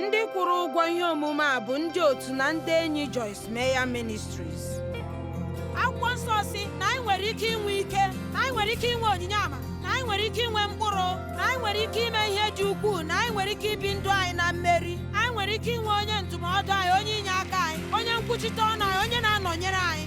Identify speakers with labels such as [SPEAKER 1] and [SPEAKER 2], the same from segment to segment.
[SPEAKER 1] Ndị kwụrụ ụgwọ ihe omume a bụ ndị otu na ndị enyi Joyce Meyer Ministries. Akwụkwọ nsọ si na anyị nwere ike inwe ike, na anyị nwere ike inwe onyinye amara, na anyị nwere ike inwe mkpụrụ, na anyị nwere ike ime ihe dị ukwuu, na anyị nwere ike ibi ndụ anyị na mmeri. Anyị nwere ike inwe onye ndụmọdụ anyị, onye inye aka anyị, onye nkwuchite ọnụ anyị, onye na-anọnyere anyị.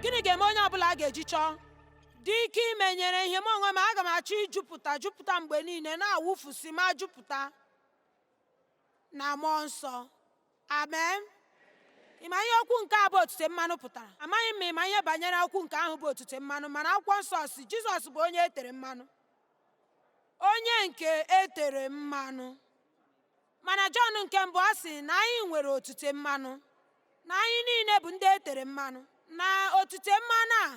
[SPEAKER 1] Gịnị ga-eme onye ọbụla a ga-eji chọọ dị ike imenyere ihe? M onwe m, aga m achọ ijupụta, jupụta mgbe niile, na-awụfusi ma jupụta na mmụọ nsọ. Amen. Ị ma ihe okwu nke a bụ otite mmanụ pụtara? Amaghị m ma ị ma ihe banyere okwu nke ahụ bụ otite mmanụ, mana akwụkwọ nsọ si Jizọs bụ onye e tere mmanụ, onye nke e tere mmanụ. Mana Jọn nke mbụ a sị na anyị nwere otite mmanụ, na anyị niile bụ ndị e tere mmanụ, na otite mmanụ a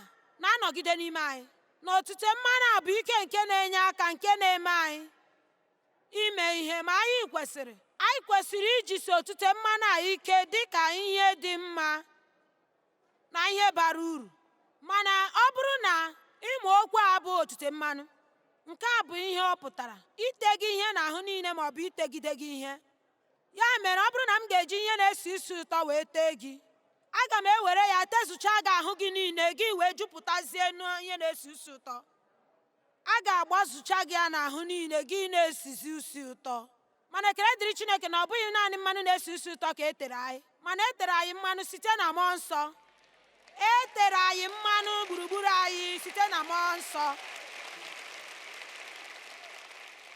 [SPEAKER 1] na-anọgide n'ime anyị, na otite mmanụ a bụ ike nke na-enye aka, nke na-eme anyị ime ihe. Ma anyị kwesịrị ijisi otite mmanụ a ike dị ka ihe dị mma na ihe bara uru. Mana ọ bụrụ na ịmụ okwu a bụ otite mmanụ, nke a bụ ihe ọ pụtara: ite gị ihe n'ahụ niile ma ọ bụ itegide gị ihe. Ya mere, ọ bụrụ na m ga-eji ihe na-esi isi ụtọ wee tee gị, aga m ewere ya tezucha gị ahụ gị niile, gị wee jupụtazie n'ihe na-esi isi ụtọ. A ga-agbazucha gị ya n'ahụ niile, gị na-esizi isi ụtọ. Mana ekele dịrị Chineke na ọ bụghị naanị mmanụ na-esi isi ụtọ ka e tere anyị, mana e tere anyị mmanụ site na mmụọ nsọ. E tere anyị mmanụ gburugburu anyị site na mmụọ nsọ.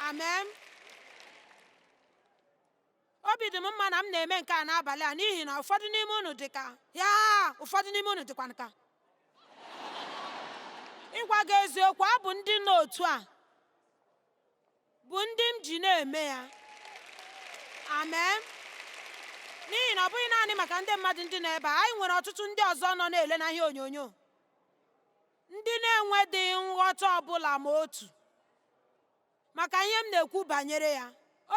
[SPEAKER 1] Amen. Obi dị m mma na m na-eme nke a n'abalị a, n'ihi na ụfọdụ n'ime unu dị ka ya, ụfọdụ n'ime unu dịkwa nka. Ịgwa gị eziokwu, abụ ndị nọ otu a bụ ndị m ji na-eme ya. Amen. N'ihi na ọ bụghị naanị maka ndị mmadụ ndị nọ ebe a, anyị nwere ọtụtụ ndị ọzọ nọ na-ele na ihe onyonyo, ndị na-enwedịghị nghọta ọbụla ma otu maka ihe m na-ekwu banyere ya.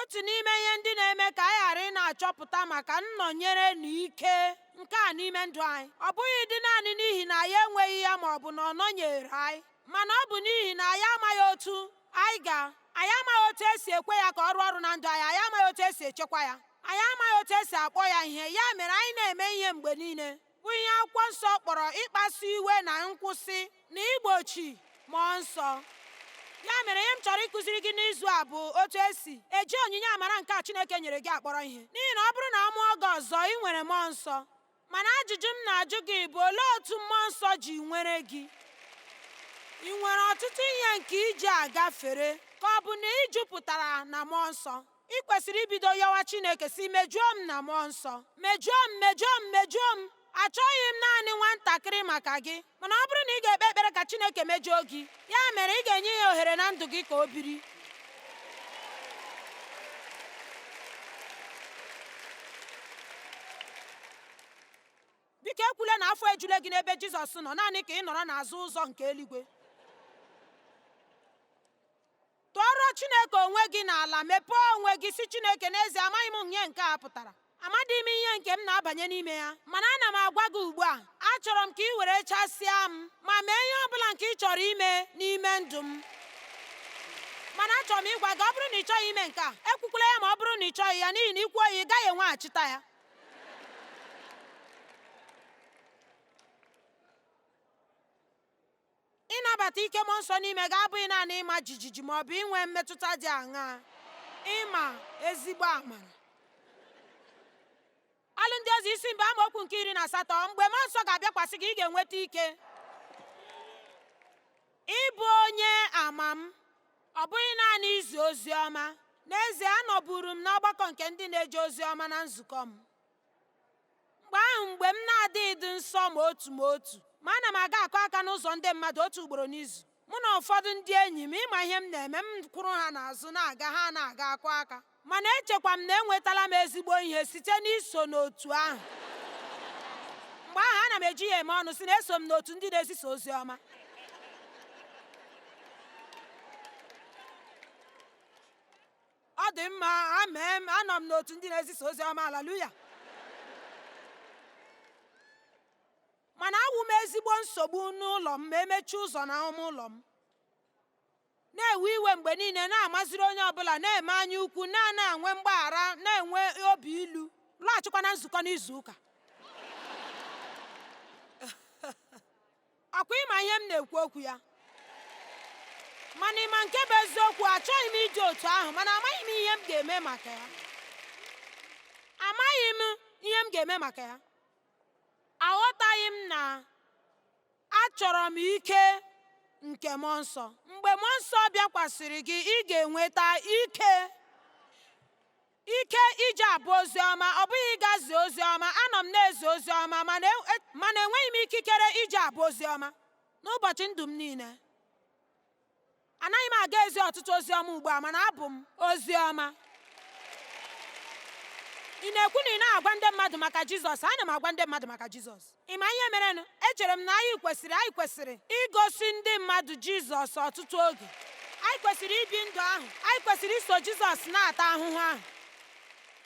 [SPEAKER 1] Otu n'ime ihe ndị na-eme ka anyị ghara ị na-achọpụta maka nnọnyere na ike nke a n'ime ndụ anyị, ọ bụghị dị naanị n'ihi na anyị enweghị ya ma ọ bụ na ọ nọnyere anyị, mana ọ bụ n'ihi na anyị amaghị otu esi ekwe ya ka ọ rụọ ọrụ na ndụ anyị. Anyị amaghị otu esi echekwa ya. Anyị amaghị otu esi akpọ ya ihe. Ya mere anyị na-eme ihe mgbe niile bụ ihe akwụkwọ nsọ kpọrọ ịkpasu iwe na nkwụsị na igbochi mmụọ nsọ. Ya mere, ihe m chọrọ ịkụziri gị n'izu a bụ otu esi eji onyinye amara nke a Chineke nyere gị akpọrọ ihe, n'ihi na ọ bụrụ na a mụọ gị ọzọ, ị nwere mmụọ nsọ. Mana ajụjụ m na-ajụ gị bụ, olee otu mmụọ nsọ ji nwere gị? Ị nwere ọtụtụ ihe nke iji agafere, ka ọ bụ na ị jupụtara na mmụọ nsọ? Ị kwesịrị ibido yọwa Chineke si, "Mejuo m na mmụọ nsọ, mejuo m, mejuo m, mejuo m. Achọghị m naanị nwatakịrị maka gị." Mana ọ bụrụ na ị ga-ekpe ekpere ka Chineke mejuo gị, ya mere ị ga-enye ya ohere na ndụ gị ka o biri. Biko, ekwule na afọ ejule gị n'ebe Jizọs nọ naanị ka ị nọrọ n'azụ ụzọ nke eluigwe. Tụọrọ Chineke onwe gị n'ala, mepee onwe gị, si Chineke, n'ezie amaghị m ihe nke a pụtara, amadịghị m ihe nke m na-abanye n'ime ya, mana ana m agwa gị ugbu a, achọrọ m ka ị were chasịa m ma mee ihe ọ bụla nke ị chọrọ ime n'ime ndụ m. Mana achọrọ m ịgwa gị, ọ bụrụ na ị chọghị ime nke a, ekwukwala ya. Ma ọ bụrụ na ị chọghị ya, n'ihi na ikwuo ya, ị gaghị enweghachita ya. Ịnabata ike mmụọ nsọ n'ime gị abụghị naanị ịma jijiji ma ọ bụ inwe mmetụta dị aṅaa, ịma ezigbo amara. Ọlụ Ndị Ozi isi mbụ, amaokwu nke 18: mgbe mmụọ nsọ ga-abịakwasị gị, ị ga-enweta ike ịbụ onye ama m, ọ bụghị naanị izi ozi ọma. N'ezie, anọburu m n'ọgbakọ nke ndị na-eje ozi ọma na nzukọ m mgbe ahụ, mgbe m na-adịghị dị nsọ ma otu ma otu, ma ana m aga akụ aka n'ụzọ ndị mmadụ otu ugboro n'izu, mụ na ụfọdụ ndị enyi m. Ịma ihe m na-eme? M kwụrụ ha n'azụ na-aga, ha na-aga akụ aka. Mana echekwa m na enwetala m ezigbo ihe site n'iso n'otu ahụ. Mgbe ahụ, ana m eji ya eme ọnụ si na eso m n'otu ndị na-ezisa ozi ọma. Ọ dị mma, amee m, anọ m n'otu ndị na-ezisa ozi ọma. Aleluya! Mana awụ m ezigbo nsogbu n'ụlọ m ma emechie ụzọ na ime ụlọ m. Na-ewe iwe mgbe niile, na-amaziri onye ọbụla, na-eme anya ukwu, na-enwe mgbaghara, na-enwe obi ilu. Lọghachikwa na nzukọ n'izu ụka. Ọkwa ịma ihe m na-ekwu okwu ya? Mana ịma nke bụ eziokwu, achọghị m ịdị otu ahụ, mana amaghị m ihe m ga-eme maka ya. Amaghị m ihe m ga-eme maka ya. Aghọtaghị m na achọrọ m ike nke Mmụọ Nsọ. Mgbe Mmụọ Nsọ bịakwasịrị gị, ị ga-enweta ike. Ike iji abụ ozi ọma, ọ bụghị ịga zie ozi ọma. Anọ m na-ezi ozi ọma, mana enweghị m ikikere iji abụ ozi ọma n'ụbọchị ndụ m niile. Anaghị m aga ezi ọtụtụ ozi ọma ugbu a, mana abụ m ozi ọma. Ị na-ekwu na ị na-agwa ndị mmadụ maka Jizọs? Ana m agwa ndị mmadụ maka Jizọs. Ị ma ihe merenụ? Echere m na anyị kwesịrị igosi ndị mmadụ Jizọs ọtụtụ oge. Anyị kwesịrị ibi ndụ ahụ. Anyị kwesịrị iso Jizọs na-ata ahụhụ ahụ.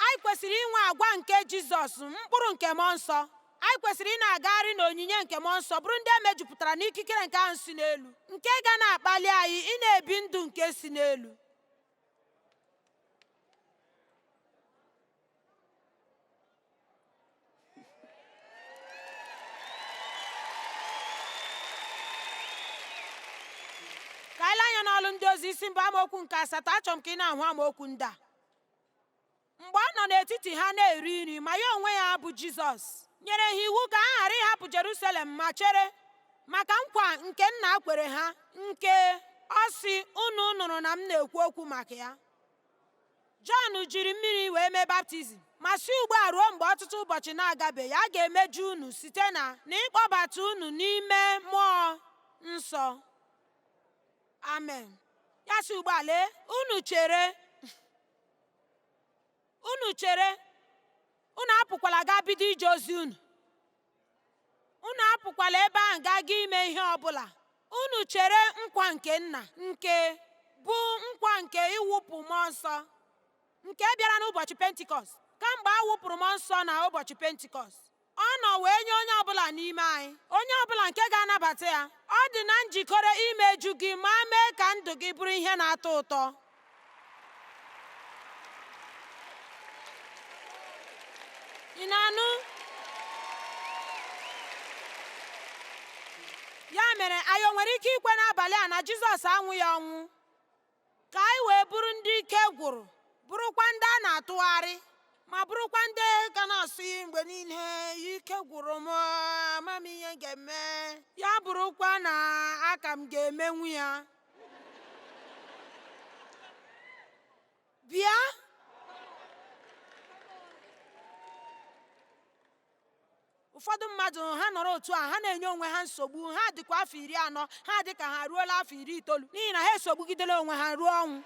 [SPEAKER 1] Anyị kwesịrị inwe agwa nke Jizọs, mkpụrụ nke Mmụọ Nsọ. Anyị kwesịrị ị na-agagharị n'onyinye nke Mmụọ Nsọ, bụrụ ndị e mejupụtara n'ikikere nke ahụ si n'elu, nke ga na-akpali anyị ị na-ebi ndụ nke si n'elu. Ka anyị lee anya n'ọlụ ndị ozi isi mbụ amaokwu nke 8. Achọrọ m ka ị na-ahụ amaokwu ndị a. Mgbe ọ nọ n'etiti ha na-eri nri, ma ya onwe ya bụ Jizọs nyere ha iwu ka ha ghara ịhapụ Jerusalem, ma chere maka nkwa nke nna kwere ha, nke ọ sị unu nụrụ na m na-ekwu okwu maka ya. Jọn jiri mmiri wee mee baptizim, ma si ugbu a ruo mgbe ọtụtụ ụbọchị na-agabeghị, a ga-emeju unu site na n'ịkpọbata unu n'ime Mmụọ Nsọ. Amen. Ya si ugbu a lee, unu chere, unu chere, unu apụkwala gaa bido ije ozi unu. Unu apụkwala ebe ahụ gaa gaa ime ihe ọbụla. Unu chere nkwa nke nna, nke bụ nkwa nke ịwụpụ Mmụọ Nsọ, nke bịara n'ụbọchị Pentikọst. Kamgbe a wụpụrụ Mmụọ Nsọ na ụbọchị Pentikọst, ọ nọ wee nye onye ọbụla n'ime anyị, onye ọbụla nke ga-anabata ya. Ọ dị na njikere imeju gị ma mee ka ndụ gị bụrụ ihe na-atọ ụtọ. Ị na-anụ? Ya mere, anyị o nwere ike ikwe n'abalị a na Jizọs anwụghị ọnwụ, ka anyị wee bụrụ ndị ike gwụrụ, bụrụkwa ndị a na-atụgharị, ma bụrụkwa ndị ga na-asị mgbe niile, ike gwụrụ m, ama m ihe ga-eme, ya bụrụkwa na aka m ga-emenwu ya. Bịa. Ụfọdụ mmadụ ha nọrọ otu a, ha na-enye onwe ha nsogbu, ha dịkwa afọ 40, ha dị ka ha ruola afọ 90, n'ihi na ha esogbugidela onwe ha ruo ọnwụ.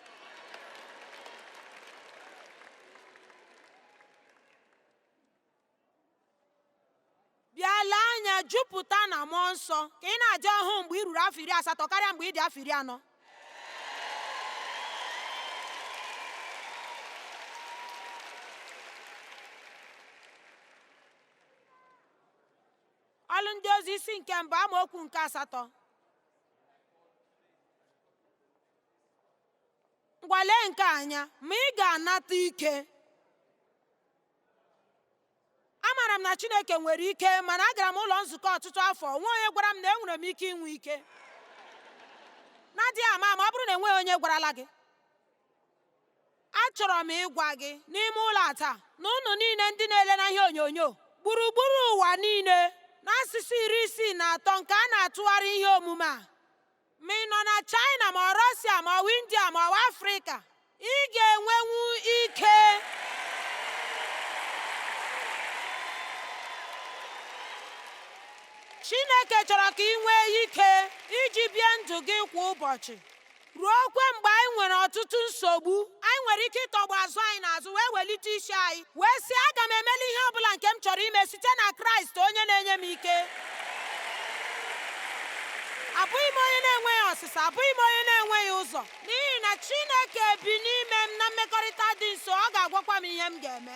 [SPEAKER 1] Bịa lee anya, jupụta na Mmụọ Nsọ ka ị na-adị ọhụụ mgbe ị ruru afọ 80 karịa mgbe ị dị afọ 40. Ọlụ ndị ozi isi nke mbụ amaokwu nke 8. Ngwa lee nke anya, ma ị ga-anata ike. Amaara m na Chineke nwere ike, mana agara m ụlọ nzukọ ọtụtụ afọ, nwe onye gwara m na enwere m ike inwe ike. Na-adịghị ama ama, ọ bụrụ na enweghị onye gwarala gị. Achọrọ m ịgwa gị n'ime ụlọ a taa na unu niile ndị na-ele na ihe onyonyo gburugburu ụwa niile n'asụsụ 63 nke a na-atụgharị ihe omume a, ma ị nọ na China ma ọ Russia ma ọ India ma ọ Afrịka, ị ga-enwenwu ike. Chineke chọrọ ka ị nwee ike iji bie ndụ gị kwa ụbọchị. Ruo kwe mgbe anyị nwere ọtụtụ nsogbu, anyị nwere ike ịtọgbọ azụ anyị n'azụ wee welite isi anyị wee sị, aga m emeli ihe ọbụla nke m chọrọ ime site na Kraịst onye na-enye m ike. Abụghị m onye na-enweghị ọsịsa, abụghị m onye na-enweghị ụzọ, n'ihi na Chineke bi n'ime m na mmekọrịta dị nso, ọ ga-agwakwa m ihe m ga-eme.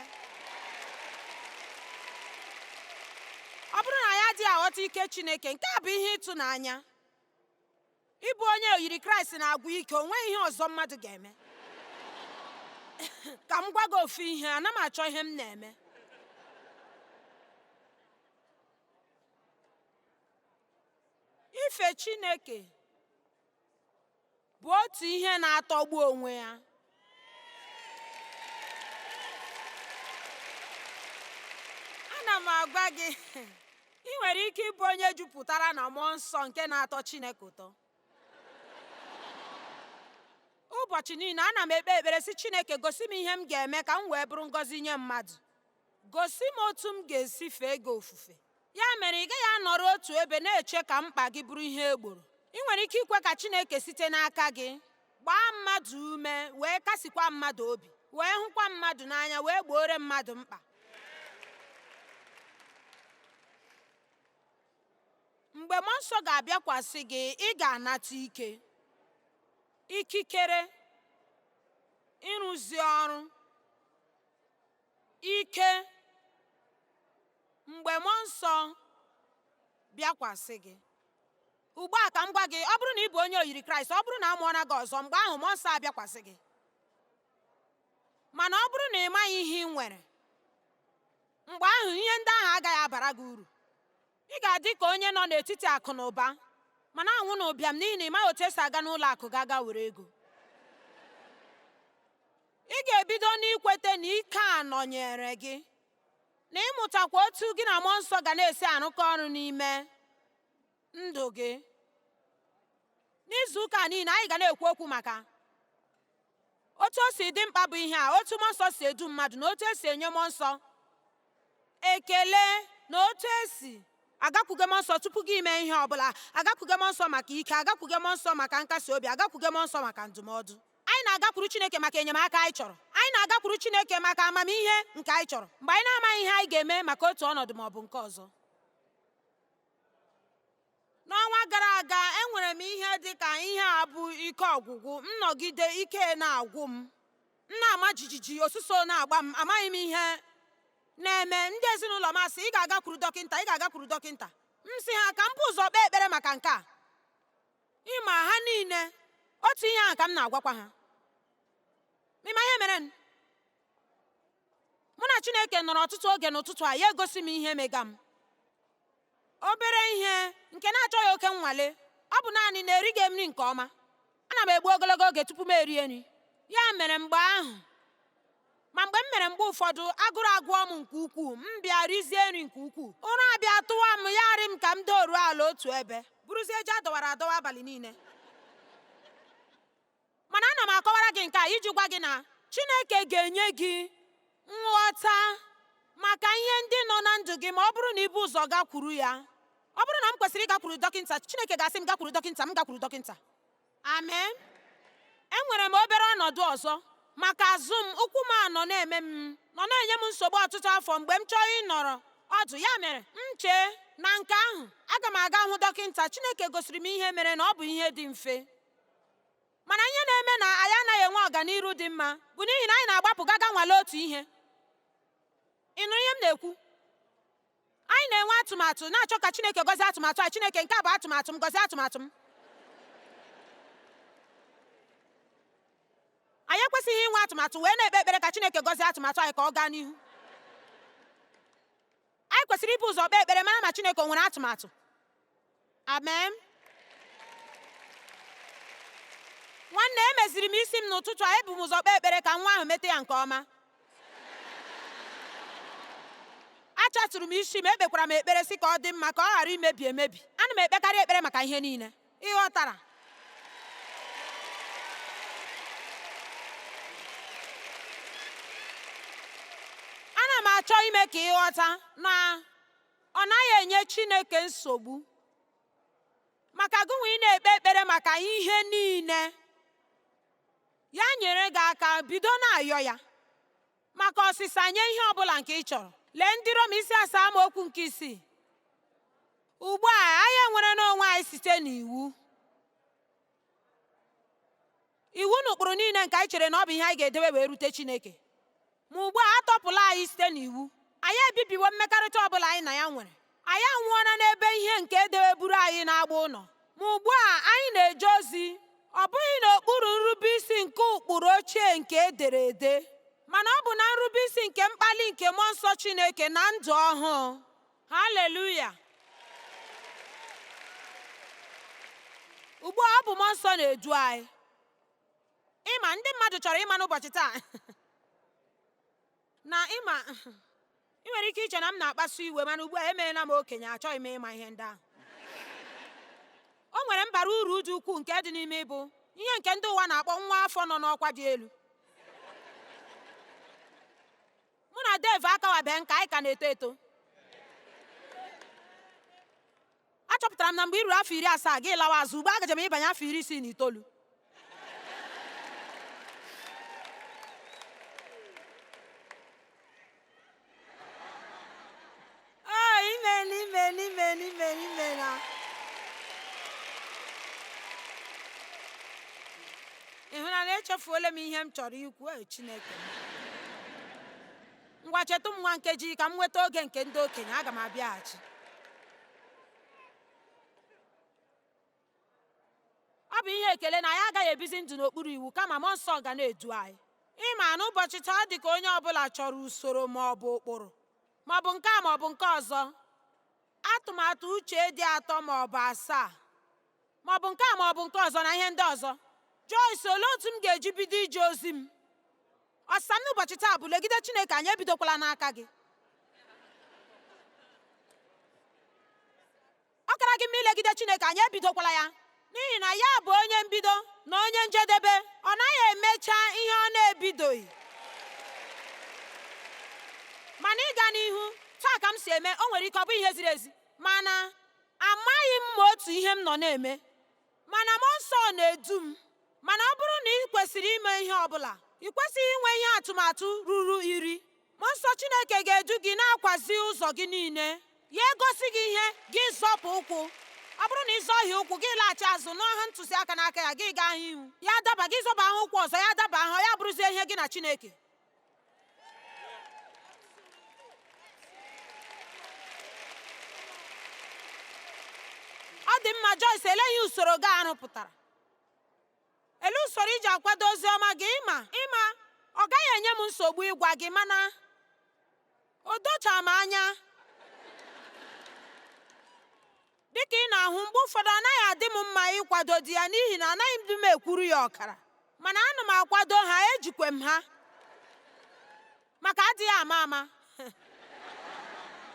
[SPEAKER 1] Ọ bụrụ na ya adịghị aghọta ike Chineke. Nke a bụ ihe ịtụnanya. Ịbụ onye oyiri Kraịst na-agwụ ike, o nweghị ihe ọzọ mmadụ ga-eme. Ka m gwa gị ofu ihe, ana m achọ ihe m na-eme. Ife Chineke bụ otu ihe na-atọgbu onwe ya. Ana m agwa gị, ị nwere ike ịbụ onye jupụtara na mmụọ nsọ nke na-atọ Chineke ụtọ. Ụbọchị niile ana m ekpe ekpere sị Chineke gosi m ihe m ga-eme ka m wee bụrụ ngọzi nye mmadụ. Gosi m otu m ga-esi fee gị ofufe. Ya mere ị gaghị anọrọ otu ebe na-eche ka mkpa gị bụrụ ihe egboro. Ị nwere ike ikwe ka Chineke site n'aka gị gbaa mmadụ ume wee kasikwa mmadụ obi, wee hụkwa mmadụ n'anya, wee gboore mmadụ mkpa. Mgbe mmụọ nsọ ga-abịakwasị gị, ị ga-anata ike, ikikere, ịrụzi ọrụ, ike. Mgbe mmụọ nsọ bịakwasị gị. Ugbu a ka m gwa gị, ọ bụrụ na ị bụ onye oyiri Kraịst, ọ bụrụ na a mụọla gị ọzọ, mgbe ahụ mmụọ nsọ abịakwasị gị. Mana ọ bụrụ na ị maghị ihe ị nwere, mgbe ahụ ihe ndị ahụ agaghị abara gị uru. Ị ga-adị ka onye nọ n'etiti akụ na ụba ma na-anwụ n'ụbịam n'ihi na ị maghị otu esi aga n'ụlọ akụ ga aga were ego. Ị ga-ebido n'ikwete na ike a nọnyere gị, na ịmụtakwa otu gị na mmụọ nsọ ga na-esi arụkọ ọrụ n'ime ndụ gị. N'izu ụka niile anyị ga na-ekwu okwu maka otu o si dị mkpa bụ ihe a, otu mmụọ nsọ si edu mmadụ na otu esi enye mmụọ nsọ ekele na otu esi agakwuge mmụọ nsọ tupu gị mee ihe ọbụla, agakwuge mmụọ nsọ maka ike, agakwuge mmụọ nsọ maka nkasi obi, agakwuge mmụọ nsọ maka ndụmọdụ. Anyị na-agakwuru Chineke maka enyemaka anyị chọrọ. Anyị na-agakwuru Chineke maka amamihe nke anyị chọrọ mgbe anyị na-amaghị ihe anyị ga-eme maka otu ọnọdụ ma ọ bụ nke ọzọ. N'ọnwa gara aga, enwere m ihe dị ka ihe a bụ ike ọgwụgwụ, m nọgide ike na-agwụ m. M na-ama jijiji, osuso na-agba m, amaghị m ihe na-eme. Ndị ezinụlọ m asị, ị ga-agakwuru dọkịnta, ị ga-agakwuru dọkịnta. M sị ha ka m bụ ụzọ kpee ekpere maka nke a. Ịma ha niile, otu ihe ahụ ka m na-agwakwa ha. Ịma ihe mere? Mụ na Chineke nọrọ ọtụtụ oge n'ụtụtụ a, ya egosi m ihe mega m. Obere ihe nke na-achọghị oke nnwale, ọ bụ naanị na erighị m nri nke ọma. Ana m egbu ogologo oge tupu m erie nri. Ya mere mgbe ahụ, ma mgbe m mere mgbe ụfọdụ, agụrụ agụọ m nke ukwuu, m bịa rizie nri nke ukwuu. Ụra abịa tụwa m, ya rị m ka m doruo ala otu ebe, bụrụzie ji a dọwara adọwa abalị niile. Mana ana m akọwara gị nke a iji gwa gị na Chineke ga-enye gị nghọta maka ihe ndị nọ na ndụ gị ma ọ bụrụ na ibu ụzọ gakwuru ya. Ọ bụrụ na m kwesịrị ịgakwuru dọkịnta, Chineke ga-asị m gakwuru dọkịnta, m gakwuru dọkịnta. Amen. Enwere m obere ọnọdụ ọzọ maka azụ m, ụkwụ m a nọ na-eme m nọ na-enye m nsogbu ọtụtụ afọ mgbe m chọọ ịnọrọ ọdụ. Ya mere m chee na nke ahụ aga m aga hụ dọkịnta. Chineke gosiri m ihe mere na ọ bụ ihe dị mfe. Mana ihe na-eme na anyị anaghị enwe ọganiru dị mma bụ n'ihi na anyị na-agbapụ gaga nwale otu ihe. Ị nụrụ ihe m na-ekwu? Anyị na-enwe atụmatụ na-achọ ka Chineke gọzie atụmatụ a. Chineke, nke a bụ atụmatụ m, gọzie atụmatụ m. Anyị ekwesịghị inwe atụmatụ wee na-ekpe ekpere ka Chineke gọzie atụmatụ anyị ka ọ gaa n'ihu. Anyị kwesịrị ibu ụzọ kpee ekpere mara ma Chineke o nwere atụmatụ. Amen. Nwanne, emeziri m isi m n'ụtụtụ a, ebu m ụzọ kpee ekpere ka nwa ahụ mete ya nke ọma. Achatụrụ m isi m, ekpekwara m ekpere sị ka ọ dị mma, ka ọ ghara imebi emebi. Ana m ekpekarị ekpere maka ihe niile. Ị ghọtara? Ana m achọ ime ka ị ghọta na ọ naghị enye Chineke nsogbu maka gịnwa ị na-ekpe ekpere maka ihe niile. Ya nyere gị aka bido na-ayọ ya maka ọsịsa nye ihe ọbụla nke ị chọrọ. Lee ndị Rom isi 7 amaokwu nke 6. Ugbu a anyị enwere n'onwe anyị site n'iwu. Iwu na ụkpụrụ niile nke anyị chere na ọ bụ ihe anyị ga-edewe wee rute Chineke. Ma ugbu a atọpụla anyị site n'iwu. Anyị ebibiwo mmekọrịta ọbụla anyị na ya nwere. Anyị anwụọla n'ebe ihe nke edeweburu anyị n'agbụ nọ. Ma ugbu a anyị na-eje ozi, ọ bụghị n'okpuru nrubeisi nke ụkpụrụ ochie nke edere ede, mana ọ bụ na nrubeisi nke mkpali nke mmụọ nsọ Chineke na ndụ ọhụụ. Haleluya! Ugbu a ọ bụ mmụọ nsọ na-edu anyị. Ịma, ndị mmadụ chọrọ ịma n'ụbọchị taa na ịma ị nwere ike iche na m na-akpasu iwe, mana ugbu a emeela m okenye, achọghị m ịma ihe ndị ahụ. O nwere mbara uru dị ukwuu nke dị n'ime ịbụ ihe nke ndị ụwa na-akpọ nwa afọ nọ n'ọkwa dị elu. Mụ na Dave akawabeghị nka, anyị ka na-eto eto. Achọpụtara m na mgbe i ruru afọ 70 gị lawa azụ. Ugbu a agaje m ịbanye afọ 69. Oh, imela, imela, imela, imela, imela. Ị hụla na echefuola m ihe m chọrọ ikwu? E Chineke m, ngwa chetụ m nwa nkeji ka m nweta oge nke ndị okenye. Aga m abịaghachi. Ọ bụ ihe ekele na anyị agaghị ebizi ndụ n'okpuru iwu, kama mmụọ nsọ ga na-edu anyị. Ịma, n'ụbọchị taa, ọ dị ka onye ọbụla chọrọ usoro ma ọ bụ ụkpụrụ, ma ọ bụ nke a ma ọ bụ nke ọzọ, atụmatụ uche dị atọ ma ọ bụ asaa, ma ọ bụ nke a ma ọ bụ nke ọzọ, na ihe ndị ọzọ. Joyce, olee otu m ga-eji bido ije ozi m? Ọsịsa m n'ụbọchị taa bụ: legide Chineke anyị, ebidokwala n'aka gị. Ọ kara gị mma ilegide Chineke anyị, ebidokwala ya, n'ihi na ya bụ onye mbido na onye njedebe. Ọ naghị emecha ihe ọ na-ebidoghị. Mana ịga n'ihu taa ka m si eme, o nwere ike ọ bụ ihe ziri ezi, mana amaghị m ma otu ihe m nọ na-eme, mana mmụọ nsọ na-edu m. Mana ọ bụrụ na ị kwesịrị ime ihe ọ bụla, ị kwesịghị inwe ihe atụmatụ ruru 10. Mmụọ nsọ Chineke ga-edu gị, na-akwazi ụzọ gị niile. Ya egosi gị ihe, gị zọpụ ụkwụ. Ọ bụrụ na ị zọghị ụkwụ gị, laghachi azụ n'ọha ntụziaka n'aka ya, gị gaa ihu. Ya daba, gị zọba ahụ ụkwụ ọzọ. Ya daba ahụ, ya bụrụzie ihe gị na Chineke. Ọ dị mma, Joyce, ele ihe usoro gị arụpụtara? Ele usoro iji akwado ozi ọma gị? Ịma, ọ gaghị enye m nsogbu ịgwa gị, mana o docha m anya. Dịka ị na-ahụ, mgbe ụfọdụ ọ naghị adị m mma ịkwado di ya, n'ihi na anaghị m ekwuru ya ọkara, mana ana m akwado ha, ejikwe m ha maka adịghị ama ama.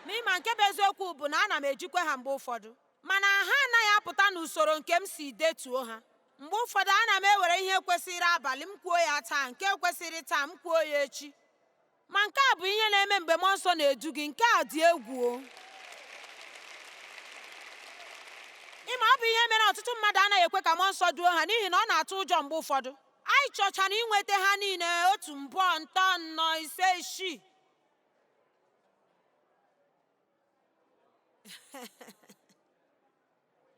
[SPEAKER 1] Ma ịma, nke bụ eziokwu bụ na ana m ejikwe ha mgbe ụfọdụ, mana ha anaghị apụta n'usoro nke m si detuo ha. Mgbe ụfọdụ ana m ewere ihe kwesịrị abalị, m kwuo ya taa, nke kwesịrị taa, m kwuo ya echi. Ma nke a bụ ihe na-eme mgbe mmụọ nsọ na-edu gị. Nke a dị egwu o. Ịma, ọ bụ ihe mere ọtụtụ mmadụ anaghị ekwe ka mmụọ nsọ duo ha, n'ihi na ọ na-atụ ụjọ mgbe ụfọdụ. Anyị chọchara inweta ha niile: otu, mbụọ, ntọ, nnọ, ise, isii.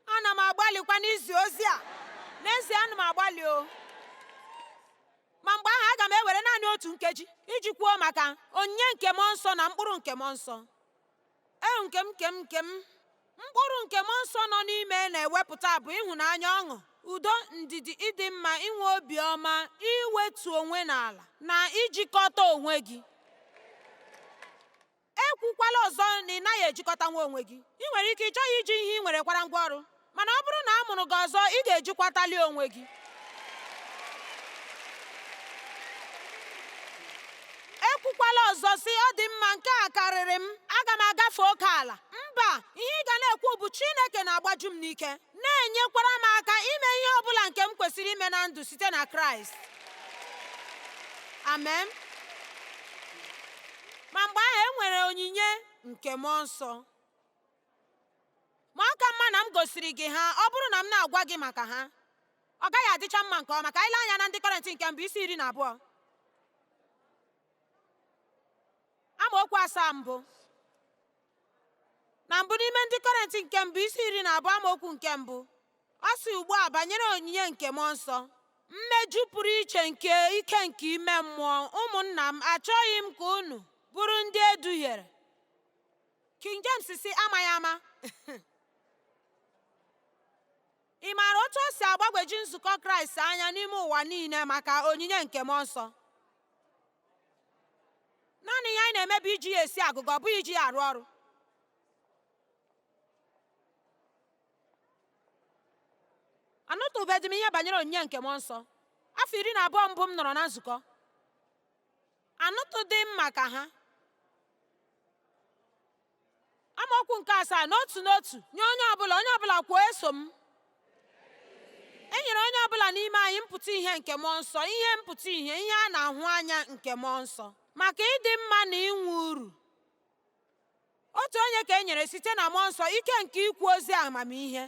[SPEAKER 1] Ana m agbalịkwa n'izi ozi a. N'ezie, ana m agbalị o. Ma mgbe ahụ aga m ewere naanị otu nkeji iji kwuo maka onyinye nke mmụọ nsọ na mkpụrụ nke mmụọ nsọ. Ee, nke m nke m nke m mkpụrụ nke mmụọ nsọ nọ n'ime na-ewepụta bụ ịhụnanya, ọṅụ, udo, ndidi, ịdị mma, inwe obiọma, iwetu onwe n'ala na ijikọta onwe gị. Ekwukwala ọzọ na ị naghị ejikọta nwa onwe gị. Ị nwere ike ị chọghị iji ihe ị nwere kwara ngwa ọrụ, mana ọ bụrụ na a mụrụ gị ọzọ, ị ga-ejikwatali onwe gị. Ekwukwala ọzọ sị, ọ dị mma, nke a karịrị m, aga m agafe oke ala. Mba, ihe ị ga na-ekwu bụ, Chineke na-agbaju m n'ike, na-enyekwara m aka ime ihe ọ bụla nke m kwesịrị ime na ndụ site na Kraịst. Amen. Ma mgbe ahụ e nwere onyinye nke mmụọ nsọ. Ma ọ ka mma na m gosiri gị ha. Ọ bụrụ na m na-agwa gị maka ha, ọ gaghị adịcha mma nke ọma. Ka anyị lee anya na Ndị Kọrịntị nke mbụ, isi 12, amaokwu 7 mbụ. Na mbụ, n'ime Ndị Kọrịntị nke mbụ, isi 12, amaokwu nke mbụ, ọ sị, ugbu a banyere onyinye nke mmụọ nsọ, mmeju pụrụ iche nke ike nke ime mmụọ, ụmụnna m, achọghị m ka unu bụrụ ndị eduhiere. Ka King James si amaghị ama. Ị maara otu o si agbagwoju nzukọ Kraịst anya n'ime ụwa niile maka onyinye nke mmụọ nsọ? Naanị ihe anyị na-eme bụ iji ya esi agụgọ, ọ bụghị iji ya arụ ọrụ. Anụtụbeghị m ihe banyere onyinye nke mmụọ nsọ. Afọ 12 mbụ m nọrọ na nzukọ, anụtụdị m maka ha. Amaokwu nke 7, n'otu n'otu nye onye ọbụla, onye ọbụla kwuo eso m. E nyere onye ọbụla n'ime anyị mpụta ihe nke mmụọ nsọ, ihe mpụta ihe, ihe a na-ahụ anya nke mmụọ nsọ, maka ịdị mma na inwe uru. Otu onye ka e nyere site na mmụọ nsọ ike nke ikwu ozi amamihe.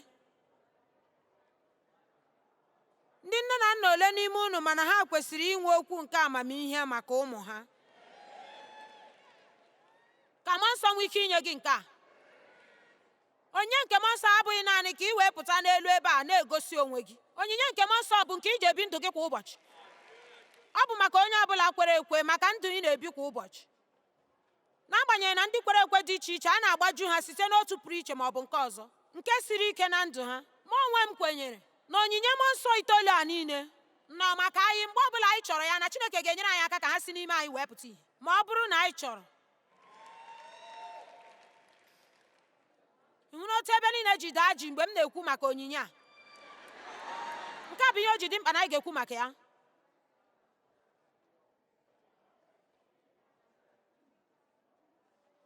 [SPEAKER 1] Ndị nne na nna ole n'ime unu mana ha kwesịrị inwe okwu nke amamihe maka ụmụ ha? Ka mmụọ nsọ nwee ike inye gị nke a. Onyinye nke mmụọ nsọ abụghị naanị ka ị wee pụta n'elu ebe a na-egosi onwe gị. Onyinye nke mmụọ nsọ bụ nke iji ebi ndụ gị kwa ụbọchị. Ọ bụ maka onye ọbụla kwere ekwe, maka ndụ ị na-ebi kwa ụbọchị. N'agbanyeghị na ndị kwere ekwe dị iche iche a na-agbaju ha site n'otu pụrụ iche ma ọ bụ nke ọzọ nke siri ike na ndụ ha, mụ onwe m kwenyere na onyinye mmụọ nsọ 9 a niile nọ maka anyị mgbe ọbụla anyị chọrọ ya, na Chineke ga-enyere anyị aka ka ha si n'ime anyị wee pụta ihe ma ọ bụrụ na anyị chọrọ. Ị hụrụ otu ebe niile ji daa ji mgbe m na-ekwu maka onyinye a? Nke a bụ ihe o ji dị mkpa na anyị ga-ekwu maka ya.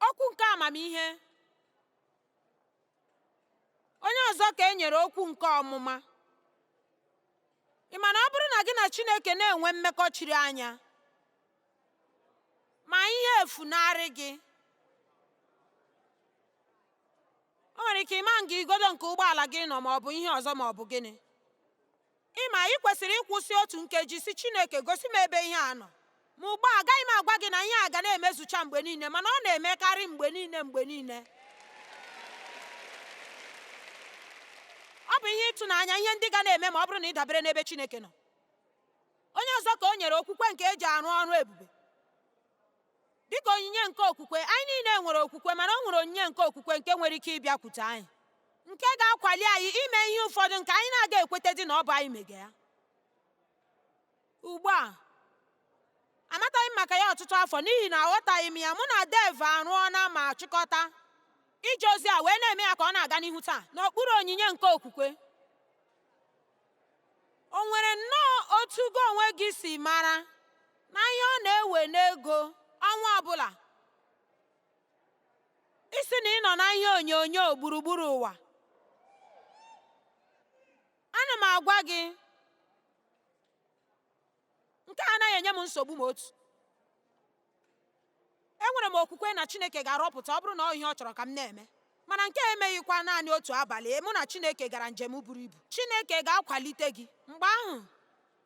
[SPEAKER 1] Okwu nke amamihe. Onye ọzọ ka e nyere okwu nke ọmụma. Ị ma na ọ bụrụ na gị na Chineke na-enwe mmekọ chiri anya, ma ihe efunarị gị, o nwere ike ịma nga igodo nke ụgbọala gị nọ ma ọ bụ ihe ọzọ ma ọ bụ gịnị. Ị ma ị kwesịrị ịkwụsị otu nkeji si Chineke gosi m ebe ihe a nọ. Ma ugbu a agaghị m agwa gị na ihe a ga na-emezucha mgbe niile, mana ọ na-emekarị mgbe niile mgbe niile. Ọ bụ ihe ịtụnanya ihe ndị ga na-eme ma ọ bụrụ na ị dabere n'ebe Chineke nọ. Onye ọzọ ka o nyere okwukwe nke eji arụ ọrụ ebube. Dịka onyinye nke okwukwe, anyị niile nwere okwukwe, mana o nwere onyinye nke okwukwe nke nwere ike ịbịakwute anyị, nke ga-akwali anyị ime ihe ụfọdụ nke anyị na-aga ekweta dị na ọ bụ anyị mege ya. Ugbu a, amataghị m maka ya ọtụtụ afọ n'ihi na aghọtaghị m ya. Mụ na Dave arụọna ma chịkọta ije ozi a wee na-eme ya ka ọ na-aga n'ihu taa n'okpuru onyinye nke okwukwe. O nwere nnọọ otu gị onwe gị si mara na ihe ọ na-ewe n'ego ọnwa ọbụla isi na ị nọ na ihe onyonyo gburugburu ụwa? Ana m agwa gị, nke a anaghị enye m nsogbu ma otu. Enwere m okwukwe na Chineke ga-arọpụta ọ bụrụ na ọ ihe ọ chọrọ ka m na-eme. Mana nke a emeghịkwa naanị otu abalị, mụ na Chineke gara njem buru ibu. Chineke ga-akwalite gị. Mgbe ahụ,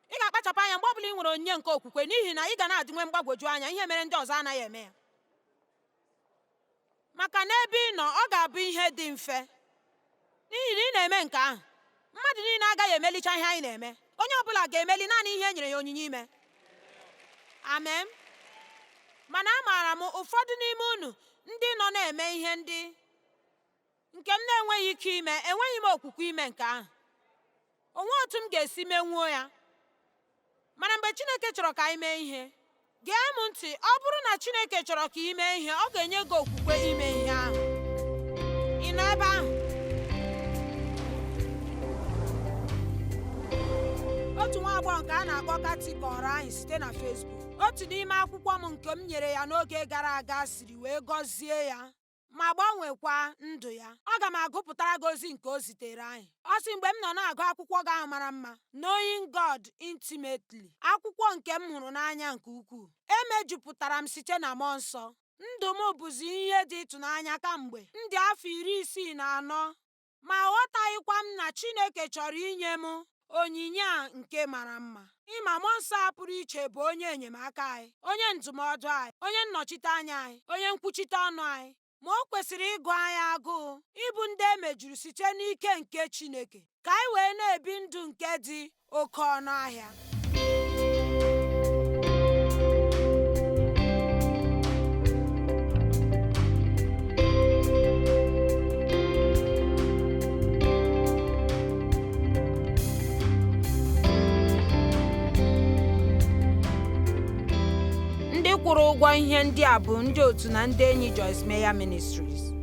[SPEAKER 1] ị ga-akpachapụ anya mgbe ọbụla ị nwere onyinye nke okwukwe, n'ihi na ị ga na-adịnwe mgbagwoju anya ihe mere ndị ọzọ anaghị eme ya. Maka n'ebe ị nọ, ọ ga-abụ ihe dị mfe n'ihi na ị na-eme nke ahụ. Mmadụ niile agaghị emelicha ihe anyị na-eme. Onye ọbụla ga-emeli naanị ihe e nyere ya onyinye ime. Amen. Mana amaara m ụfọdụ n'ime unu ndị nọ na-eme ihe ndị nke m na-enweghị ike ime. Enweghị m okwukwe ime nke ahụ. O nweghị otu m ga-esi menwuo ya. Mana mgbe Chineke chọrọ ka anyị mee ihe, gee m ntị, ọ bụrụ na Chineke chọrọ ka ị mee ihe, ọ ga-enye gị okwukwe ime ihe ahụ. Ị nọ ebe ahụ? Otu nwa agbọghọ nke a na-akpọ Kathy kọrọ anyị site na Facebook. Otu n'ime akwụkwọ m nke m nyere ya n'oge gara aga siri wee gọzie ya ma gbanwekwa ndụ ya. Aga m agụpụtara gị ozi nke o zitere anyị. Ọ sị, mgbe m nọ na-agụ akwụkwọ gị ahụ mara mma, Knowing God Intimately, akwụkwọ nke m hụrụ n'anya nke ukwuu, emejupụtara m site na mmụọ nsọ. Ndụ m bụzi ihe dị ịtụnanya kamgbe m dị afọ 64, ma aghọtaghịkwa m na Chineke chọrọ inye m onyinye a nke mara mma. Ịma mmụọ nsọ a pụrụ iche bụ onye enyemaka anyị, onye ndụmọdụ anyị, onye nnọchite anya anyị, onye nkwuchite ọnụ anyị. Ma o kwesịrị ịgụ anyị agụụ ịbụ ndị e mejuru site n'ike nke Chineke, ka anyị wee na-ebi ndụ nke dị oke ọnụ ahịa. Ndị kwụrụ ụgwọ ihe ndị a bụ ndị otu na ndị enyi Joyce Meyer Ministries.